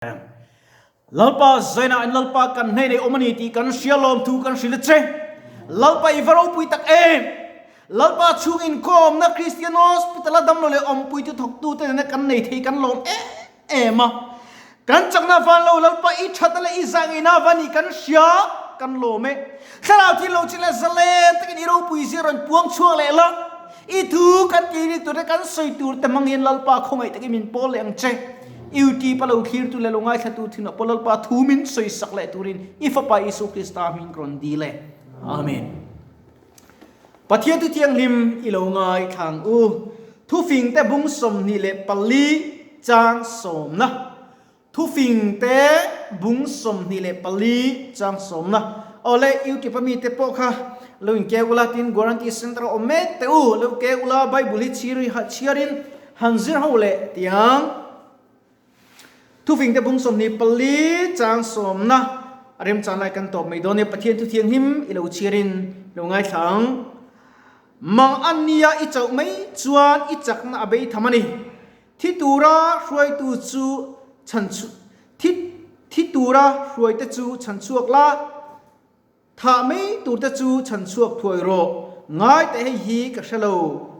Lalpa zaina in Lalpa kan hnenei awm a ni tih kan hria lawmthu kan hrilh a che. Lalpa i va ropui tak em! Lalpa chhung inkhawmna Kristian Hospital a damlo leh awmpuitu thawktute nena kan nei thei kan lawm em em a. Kan chakna van lo Lalpa i thatna leh i zahngeihna va nih kan hria kan lawm e. Thlarau thil lo chi leh zalen takin i ropui zia rawn puang chhuak leh la. I thu kan tih rik turte kan sawi turte hmang hian Lalpa khawngaih takin min pawl leh ang che. YouTube a lo thlirtu leh lo ngaithlatu thinah pawh Lalpa thu min sawi sak leh turin i Fapa Isu Krista hming ka rawn dil e. Amen. Pathian thu thianghlim i lo ngaithla ang u. Thufingte bung 24 chang sawmna. Thufingte bung 24 chang sawmna. Awle YouTube a mite pawh kha lo inkeu ula tin Guarantee Center a awm mek teh u. Lo keu ula Bible hi chhiarin han zir ho leh tiang. Thufingte bung 24 chang sawmna a remchan lai kan tawp mai dawn e. Pathian thu thianghlim i lo chhiarin lo ngaithla ang. Mang an nia i chauh mai chuan i chakna a bei tham a ni. Thi tura hruaitu chu chhan thi thi tura hruaite chu chhan chhuak la, thah mai turte chu chhan chhuak thuai rawh. Ngai teh hei hi ka hre lo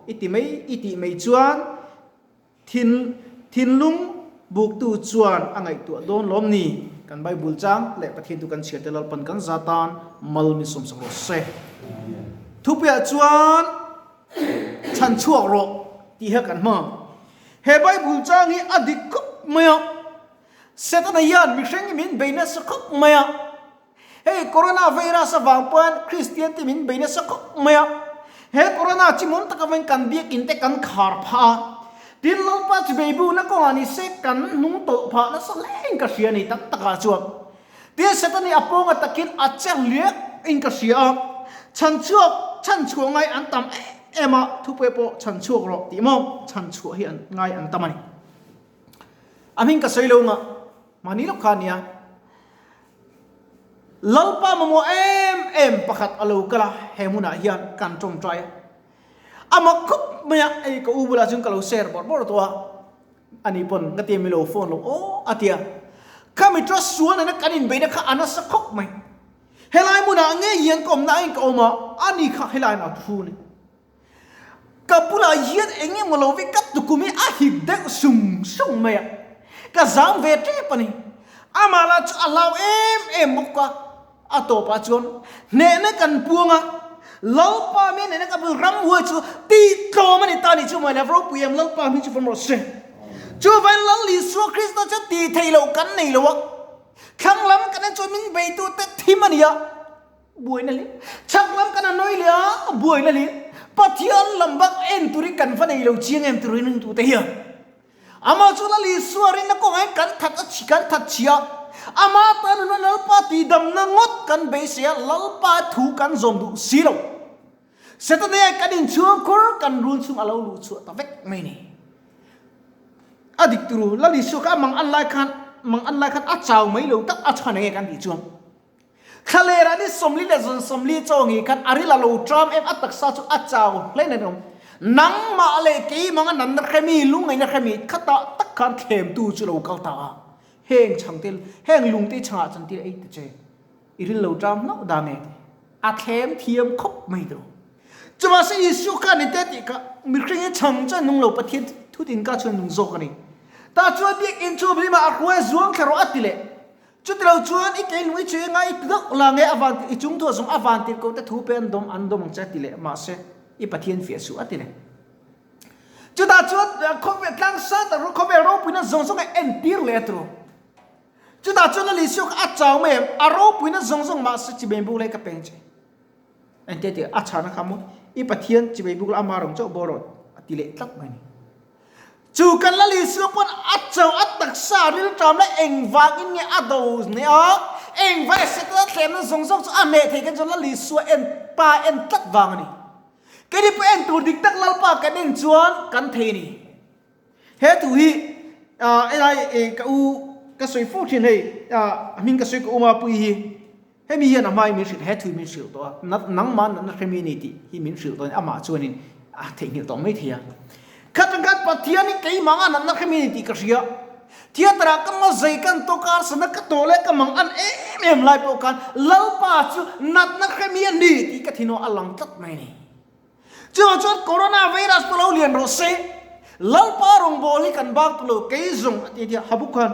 i ti mai i tih mai chuan thin thinlung buktu chuan a ngaihtuah dawn lawm ni? Kan Bible chang leh Pathian tu kan chhiar te Lalpan kan za tan mal min sawmsak rawh se. Thupuiah chuan. Chhan chhuak rawh tih hi kan hmang. He Bible chang hi a dik khawp mai a, Setana hian mihring hi min bei nasa khawp mai a, hei Corona virus avang pawhin Kristian te min bei nasa khawp mai a, he Corona chi mawm tak avangin kan biakin te kan khar phah a, tin Lalpa chi beibuna kawngah ni se kan hnung tawlh phah nasa hle in ka hria a ni tak takah chuan. Tin Satan hi a pawnga takin a che liak in ka hria a, chhan chhuak chhan chhuah ngai an tam em em a, thupui pawh chhan chhuak rawh tih maw chhan chhuah hi an ngai an tam a ni. A hming ka sawi lo nga, mahni lawk kha a nia. Lalpa mamawh em em pakhat a lo kal a, he hmunah hian kan tawngtai a. A mak khawp mai a, hei ka u bulah chuan ka lo share bawrh bawrh tawh a. Ani pawn ka ti mi lo phone lo aw a ti a. Kha mi trust sual nena kan inbeihna kha a nasa khawp mai. Helai hmunah ngei hian ka awmna aiin ka awm a, ani kha helaiin a thu a ni. Ka bulah hian eng emaw lo ve ka tukum hi a hip deuh sung sung mai a. Ka zam ve tep a ni. Amah lah chu a hlau em em bawk a. A tawpah chuan hnehna kan puang a, Lalpa mi hnehna kan puang ramhuai chu tihtlawm a ni ta a ni chu mai le, ropui em Lalpa hming chu fawm rawh se. Chuvain Lal Isua Krista chu tih theih loh kan nei lo a, thlang lam kan en chuan min beitute thim a ni a, buaina hle, chhak lam kan a nawi leh a, buaina hle, Pathian lam bak en turin kan va nei lo chiang em turin ringtute hian. Amah chu Lal Isua rinna kawngah hian kan that a chhi kan that chhi a, amah tan nuna Lalpa tihdamna ngawt kan beisei a, Lalpa thu kan zawm duh si lo. Setana hian kan inchhung khur kan rul chhung a lo luh chhuah ta vek mai ni. A dik turu, Lal Isua kha a mang an lai khan mang an lai khan a chau mai lo tak a chhan enge kan tih chuan Thlalera ni 40 leh zan 40 chaw ngi khan a ril a lo tram em a taksa chu a chau hle nen a awm. Nangmah leh keimang a nanna hremi, lungngaihna hremi khatah tak khan thlemtu chu lo kal ta a. Heng chhangte, heng lungte i chhangah chantir ei ta che. I ril lo tram hlauh dan e. A thlem thiam khawp mai tawh. Chuvahse Isua kha ni te tih kha mihring hi chhang chuan nung lo Pathian thutin ka chuan nung zawk a ni. Tah chuan biakinn chu hlimah a hruai zuang thla rawh a ti leh. Chutilo chuan i kei lung i chhui anga i ti deuh la nge a van i chung thu a zawng a van tir ko te thu pe an dawm an dawm ang che a ti leh mahse i Pathian fiah suh a ti leh. Chutah chuan khawvel tlang sang tak khawvel ropuina zawng zawng a entir leh a turu. Chutah chuan Lal Isua kha a chau mai em a ropuina zawng zawng mahse chibeng buk leh ka peng che. Engtia tih a chhana kha maw i Pathian chibeng buk leh ama rawng chauh bawr rawh a ti leh tlat mai a ni. Chu kan Lal Isua pawn a cho a taksa rilṭam leh engvangin nge a do hneh a, engvai Setana thlemna zawng zawng chu a hneh thei kan chu Lal Isua en pa en tlat vang a ni. Keini pawh en tur dik tak Lalpa kan en chuan kan thei a ni. He thu hi helai ka u ka sawi fo thin hei a hming ka sawi ka u Mapuii hi hemi hian a hmain min hrilh he thu hi min hrilh tawh a, nangmah natna hremi a ni tih hi min hrilh tawh a ni amah chuanin a theihnghilh tawh mai thei a. Khatang khan Pathian hi keimah anga natna hremi a ni tih ka hria. Theatre ah ka ma zei kan tawk a sana ka tawh leh ka mang an em em lai pawh khan Lalpa chu natna hremi a ni tih ka thinawh a lang tlat mai a ni. Chuvang chuan Corona virus pawh lo lian rawh se, Lalpa rawngbâwl hi kan bak tawh lo, kei zawng a ti a Habuk khan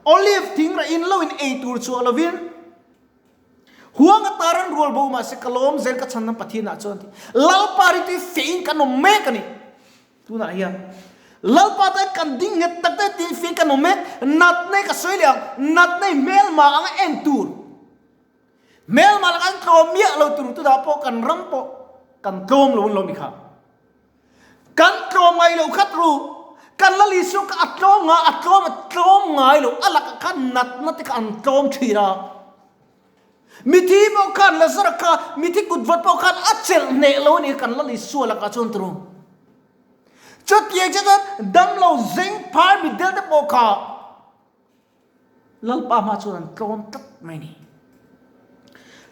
Olive thing rah in lo in ei tur chhuah lovin huang a tar an rual bo mahse ka lawm zel ka chhan nan Pathian ah chuan a ti. Lalpa ritui feh in kan awm mek a ni. Tunah hian Lalpa tan kan ding nghet tak tak tih feh kan awm mek, natna ka sawi leh ang, natna i hmelma anga en tur. Hmelma laka an tlawm miah lo tur tunah pawh kan ram pawh kan tlawm lo an lo ni kha. Kan tlawm ngai lo khat ru. Kan la Isua kha a tlawm nga a tlawm a tlawm ngai lo a lakah khan natna te kha an tlawm thin a. Mithi pawh khan Lazara kha mithi kut vat pawh khan a chelh hneh lo a ni kan la Isua lakah chuan turu. Chutiang chuan damlo zeng phar mitdel te pawh kha Lalpa hma chuan an tlawm tlat mai a ni.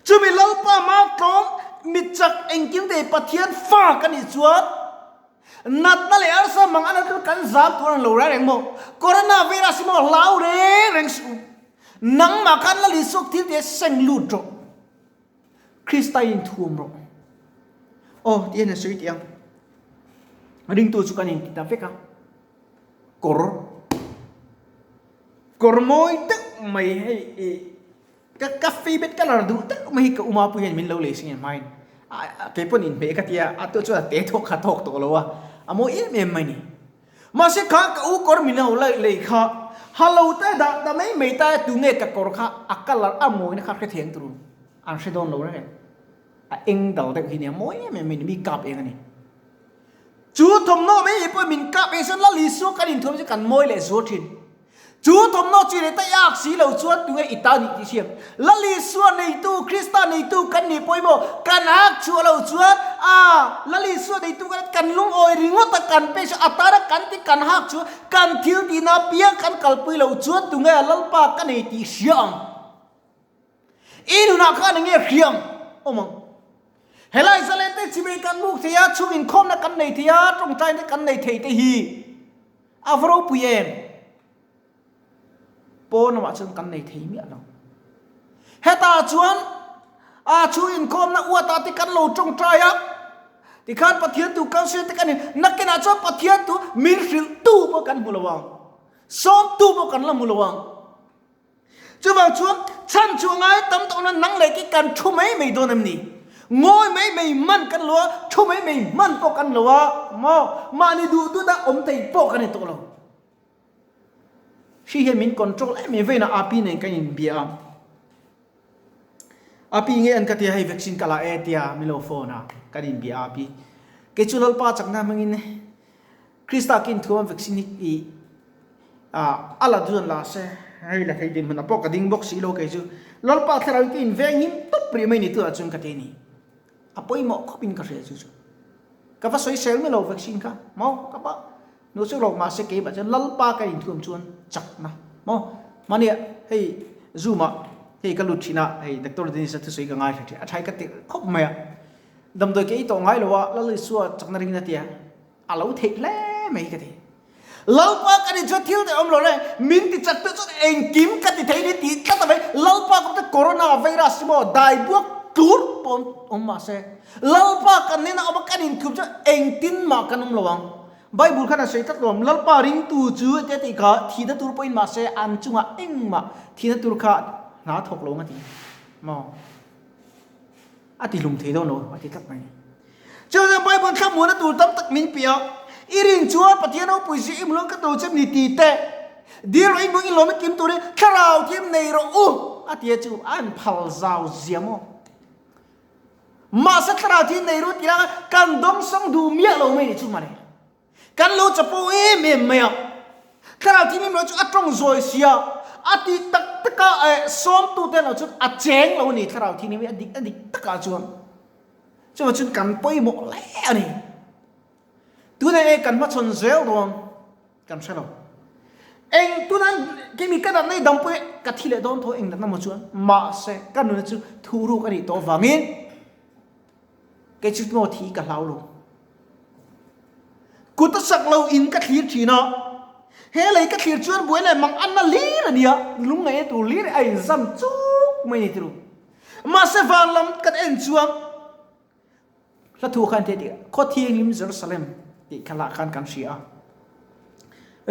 Chumi Lalpa hma tlawm mi chak engkim thei Pathian fa ka nih chuan natna leh arsa mang an aṭang kan zam tur an lo reng reng maw? Corona virus hi maw hlau reng reng suh u. Nangmah khan Lal Isua thil te seng lut rawh. Krista in thuam rawh. Aw ti hian a sawi tih ang. Ringtu chu kan inti ta vek a. Kawr kawr mawi deuh mai hei i ka ka favourite colour duh deuh mai hi ka uma pawh hian min lo lei sin hmain a kei pawn inhmeh ka tia a tawh chuan a te thawk kha thawk tawh lo a a mawi em em mai ni mahse kha ka u kawr min lo lei kha ha lo te dah ta mai mai ta tunge ka kawr kha a colour a mawina kha hre theng tur an hre dawn lo reng a eng dal deuh hi nia mawi em em mai ni mi kap eng a ni. Chu thawmhnaw mai hi pawh min kap eng chuan Lal Isua kan inthuam chu kan mawi leh zual thin. Chu thawmhnaw chi leh ta iak si lo chuan tunge i ta nih tih hriam. Lal Isua neitu, Krista neitu kan nih pawimawh kan hak chhuah lo chuan a Lal Isua neitu kan kan lungawi ringawt a kan pek chu a tana kan ti kan hak chu kan thil tihna piang kan kalpui lo chuan tunge Lalpa ka nei tih hria ang. I nunah khan enge hriam awm ang? Helai zalen te chimei kan buk thei a, chhung inkhawmna kan nei thei a, tawngtaina kan nei thei te hi a va ropui em? Pawn lamah chuan kan nei thei miah lo. Hetah chuan a chhung inkhawmna uatah te kan lo tawngtai a, tikhan Pathian tu council te kan in, nakinah chuan Pathian tu min hrilhtu pawh kan hmu lo ang, sawmtu pawh kan la hmu lo ang. Chuvang chuan chhan chu a ngai tam tawh na nang leh khi kan thu mai mai dawn em ni? Ngawi mai mai man kan lo a, thu mai mai man pawh kan lo a maw? Mahni duh duh dah awm thei pawh kan ni tawh lo. Hri hian min control em em vein a api nen kan inbia a. Api nge an ka tia hei vaccine ka la e tia min lo phone a kan inbia a api. Kei chu Lalpa chakna hmangin Krista kin thu an vaccine hi i a la duan la se hei la thei dinhmun ah pawh ka ding bawk si lo kei chu Lalpa thlarau in ka in veng him tawp rih mai ni tunah chuan ka ti a ni a pawimawh khawp in ka hria chu chu ka va sawi sel mai lo vaccine kha maw ka va nu chu lawk mahse keimah chuan Lalpa ka in thuam chuan chakna maw mahnia hei zoom ah hei ka lut thin a hei Doctor Dennis a thusawi ka ngaithla thin a tha hi ka ti khawp mai a damdawi ka ei tawh ngai lo a Lal Isua chakna ringin a ti a. A lo theih hle mai ka ti. Lalpa ka ni chuan thil te awm lo le, min ti chak te chuan engkim ka ti thei ni tih tlat a mai. Lalpa ka te corona virus hi maw dai buak tlur pawh awm mah se, Lalpa kan nena awm a kan inthup chuan engtin mah kan awm lo ang. Bible khan a sawi tlat lo ang, Lalpa ringtu chu tia tih kha thihna tur pawhin mah se an chungah engmah thihna tur kha hna thawk lo ang a ti maw. A ti hlum thei dawn lo a ti tlat mai. Chuan Bible thlamuana tur tam tak min piah a, i rin chuan Pathian ropui zia i hmu ka to chem ni ti teh. Dil rawh i hmu i lawm i kim turin thlarau thiam nei rawh u a ti a chu a an phal zau zia maw. Mahse thlarau thiam nei ru ti langa kan dawngsawng duh miah lo mai ni chu mawle. Kan lo chapo em em mai a, thlarau thim em lo chu a tawng zawi sia, a tih tak tak a eh sawmtu te lo chuan a cheng lo a ni thlarau thim hi a dik a dik takah chuan chuvang chuan kan pawimawh hle a ni. Tunah nge kan hmachhawn zel dawn kan hre lo. Eng tunah kimi ka natna hi dampui ka thi leh dawn tho eng natna maw chuan mahse ka nuna chu thuruk a nih tawh avangin Kei chu maw thi ka hlau lo. Kut a sak lo in ka thlir thin a. He lei ka thlir chuan buai leh mang anna lir a nia, lungngaihna tur lir a inzam chuk mai ni tiro. Mahse van lam kan en chuan hla thu khan thei tih khaw thianghlim Jerusalem tih kha lah khan kan hria a.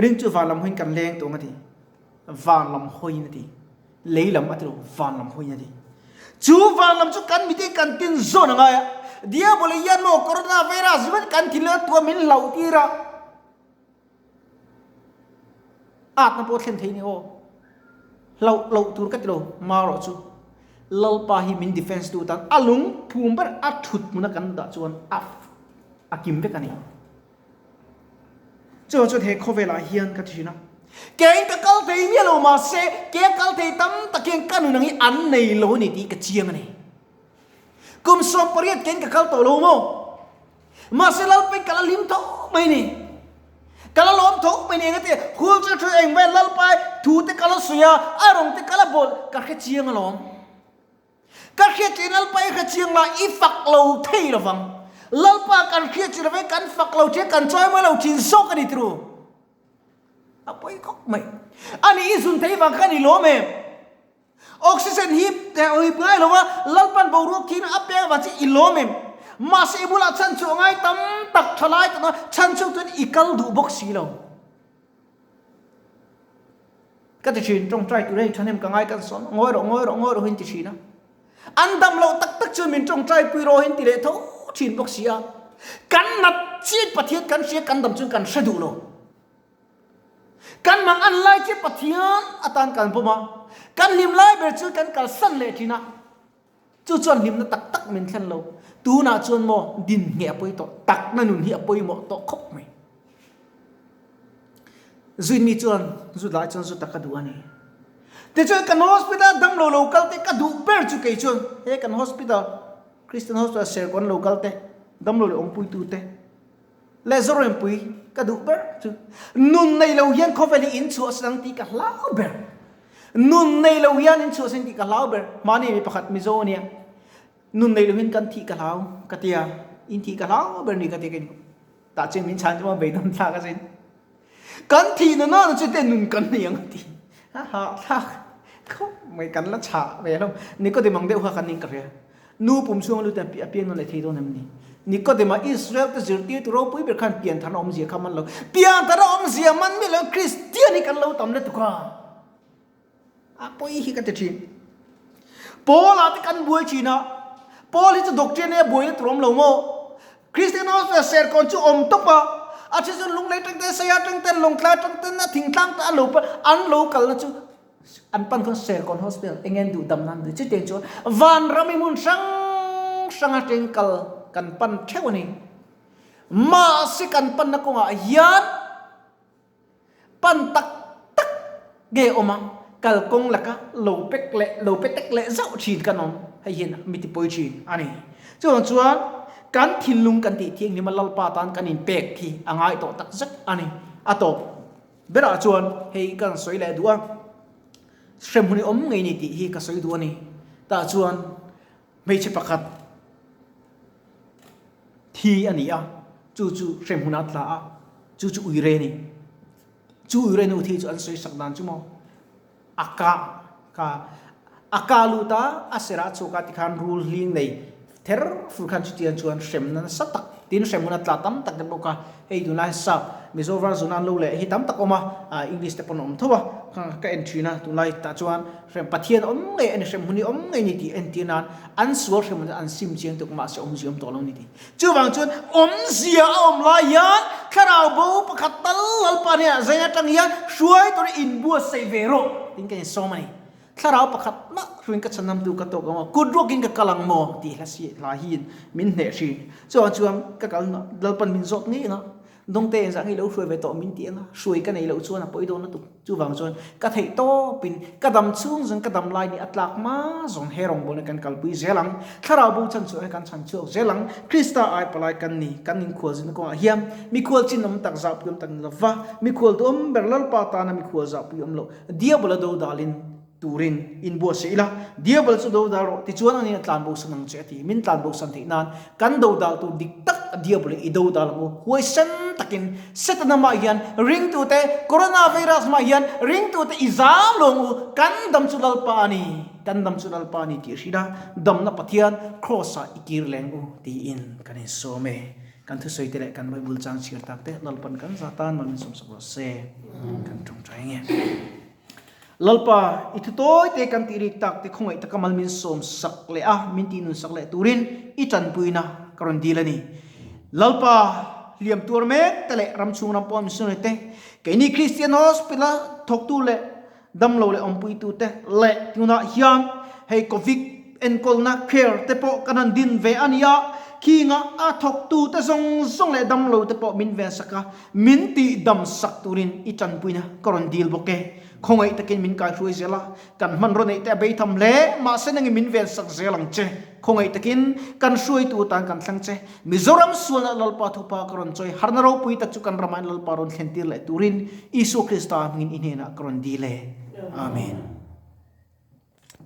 Ring chu van lam hawiin kan leng tawng a ti. Van lam hawiin a ti. Lei lam a ti lo, van lam hawiin a ti. Chu van lam chu kan miten kan tin zawn a ngai a. Diabol hian maw corona virus ringawt kan thinlung a tua min hlauh tir a. Atna pawh thlen thei ni aw. Hlauh loh tur ka ti lo, marawh chu Lalpa hi min defense tu tan a lung phum ber a thut hmuna kan dah chuan a a kim vek a ni. Chuvang chuan he khawvelah hian ka ti thin a, keiin ka kal thei miah lo mahse ke a kal thei tam tak hian ka nun ang hi an nei lo a ni tih ka chiang a ni. Kum 18 keiin ka kal tawh lo maw? Mahse Lalpa ka la hlim tho mai ni. Ka la lawm tho mai ni engati hul chu thu eng vel Lalpa thu te ka la sawi a, a rawng te ka la bawl ka hre chiang alawm. Ka hriat chian Lalpa i hre chiang la i fak lo thei lovang. Lalpa kan hriat chian lovin kan fak lo thin kan chawi mai lo thin zawk a ni turu. A pawi khawp mai. Ani i zun thei vang khan i lawm em? Oxygen hi hip ngai lo a, Lalpan boruak thiin a pek avang chu i lawm em? Mahse i bulah chhan chu a ngai tam tak tha lai tak a, chhan chu chuan i kal duh bawk si lo. Ka ti thin, tawngtai tur hei thahnem ka ngai kan sawn, ngawi rawh, ngawi rawh, ngawi rawh hin ti thin a. An dam loh tak tak chuan min tawngtai pui rawh hin ti leh tho thin bawk si a. Kan nat chiat Pathian kan hria kan dam chuan kan hre duh lo. Kan mang an lai chu Pathian atan kan pawm a, kan hlim lai ber chu kan kalsan leh thin a, chu chuan hlimna tak tak min thlen lo. Tunah chuan maw din nge a pawi tawh, takna nun hi a pawimawh tawh khawp mai. Zuin mi chuan zu lai chuan zu tak a duh a ni. Tichuan kan hospital damlo lo kal te ka duh ber chu kei chuan he kan hospital Christian hospital Serkawn lo kal te damlo leh awmpuitu te Leh Zorempui ka duh ber chu nun nei lo hian khawvel hi in chhuah san ang tih ka hlau ber. Nun nei lo hian in chhuah san tih ka hlau ber. Mahni mi pakhat Mizo ania. Nun nei lo hian kan thih ka hlau ka tia. In thih ka hlau ber ni ka tia ka in tah chuan min chhan chu maw beidawng thlak asin. Kan thih na nana chu te nun kan nei ang ti. Ha ha thlak khawp mai kan la chhah ve hlawm. Nikodem ang deuh kha kan ning ka hria. Nu pum chhunga lut a piang nawn leh thei dawn em ni? Nikodema Israel te zirtirtu ropui ber khan piantharna awmzia kha man lo. Piantharna awmzia man miah lo Kristian hi kan lo tam lutuk a. A pawi hi ka ti thin. Paul-a te kan buai thin a. Paul hi chu doctrine a buai na tur awm lo maw? Kristian ho chuan serkawn chu awm tawp a. A then chuan lunglei tang ten, saia tang ten, lawngtlai tang ten, a thingtlang te an lo pan, an lo kalna chu An pan khan Serkawn Hospital eng en duh dam nan duh chutiang chuan vanram i hmun hrang hrang atang kal kan pan theuh a ni. Mahse kan panna kawngah hian pan tak tak nge awm a, kalkawng laka lo pek leh lo pe tek leh zauh thin kan awm hei hian mi ti pawi thin a ni. Chuvang chuan kan thinlung kan tih thianghlim a Lalpa tan kan inpek hi a ngai tawh tak zet a ni. A tawp. Berah chuan hei ka rawn sawi leh duh a, hremhmun i awm ngei ni tih hi ka sawi duh a ni. Tah chuan hmeichhe pakhat thi a ni a, chu chu hremhmunah a tla a, chu chu uire a ni. Chu uire nu thi chu an sawi sak dan chu maw, a ka ka a ka lut a, a serah a chhuak a tikhan rul hling nei ther fur khan chutiang chuan hremna nasa tak tin hremhmun a tla tam tak te bawk a, hei tunlai sap Mizo version an lo leh hi tam tak awm a, English te pawn a awm tho a, ka en thin a tunlai tah chuan hrem Pathian awm ngei a ni hremhmun hi awm ngei ni tih entir nan an sual hremhmun an sim chiang tuk mahse awmzia awm tawh lo ni tih. Chuvang chuan awmzia a awm lai hian thlarau bo pakhat tal Lalpa hnenah zai atang hian hruai tura inbuatsaih ve rawh tiin ka insawm a ni. Thlarau pakhat mah hruaiin ka chhanamtu ka tawk ang a, kut ruakin ka kal ang maw tih hla si hla hian min hneh thin. Chuvang chuan ka kal hunah Lalpan min zawt ngei ang a, Dawngte engzah ngei lo hruai ve tawh min ti ang a, hruai ka nei loh chuan a pawi dawn lutuk. Chuvang chuan ka theih tawpin ka dam chhung zawng ka dam lai ni a tlak hma zawng he rawngbawlna kan kalpui zel ang. Thlarau bo chhan chhuah hi kan chhan chhuak zel ang. Krista ai palai kan ni, kan inkhual zinna kawngah hian mikhual chin awm tak zahpui awm tak ni lova, mikhual duhawm ber Lalpa tana mikhual zahpui awm loh Diabola do dalin. Turin in buatsaih ila, Diabol chu do dal rawh, tichuan ani a tlanbo san ang che a ti. Min tlanbo san theih nan kan do dal tur dik tak Diabol-in i do dal ang u. Huaisen takin Setana mah hian ringtute, Coronavirus mah hian ringtute i zam lo ang u, kan dam chu Lalpa a ni, kan dam chu Lalpa a ni tih hrilh a, damna Pathian Kraws-ah i kir leng u tiin kan insawm e. Kan thusawi te leh kan Bible chang chhiar tak te Lalpan kan za tan mal min sawmsak rawh se. Kan tawngtai nge. Lalpa, i thu tawi te kan tih rik tak te khawngaih taka mal min sawm sak leh a, min tih nun sak leh turin i tanpuina ka rawn dil a ni. Lalpa, hliam tuar mek te leh ram chhung ram pawh missionary te, keini Christian Hospital a thawktu leh damlo leh awmpuitu te leh tunah hian hei Covid enkawlna care te pawh kan han din ve a nia, khinga a thawktu te zawng zawng leh damlo te pawh min ven sak a, Min tih dam sak turin i tanpuina ka rawn dil bawk e. Khawngaih takin min kaihruai zel a, kan hmanraw neih te a bei tham hle, mahse nangin min ven sak zel ang che. Khawngaih takin kan hruaitu tan kan thleng che. Mizoram sualna Lalpa thupa ka rawn chawi, harna ropui tak chu kan ramah in Lalpa rawn thlen tir leh turin Isua Krista hmingin i hnenah ka rawn dil e. Amen.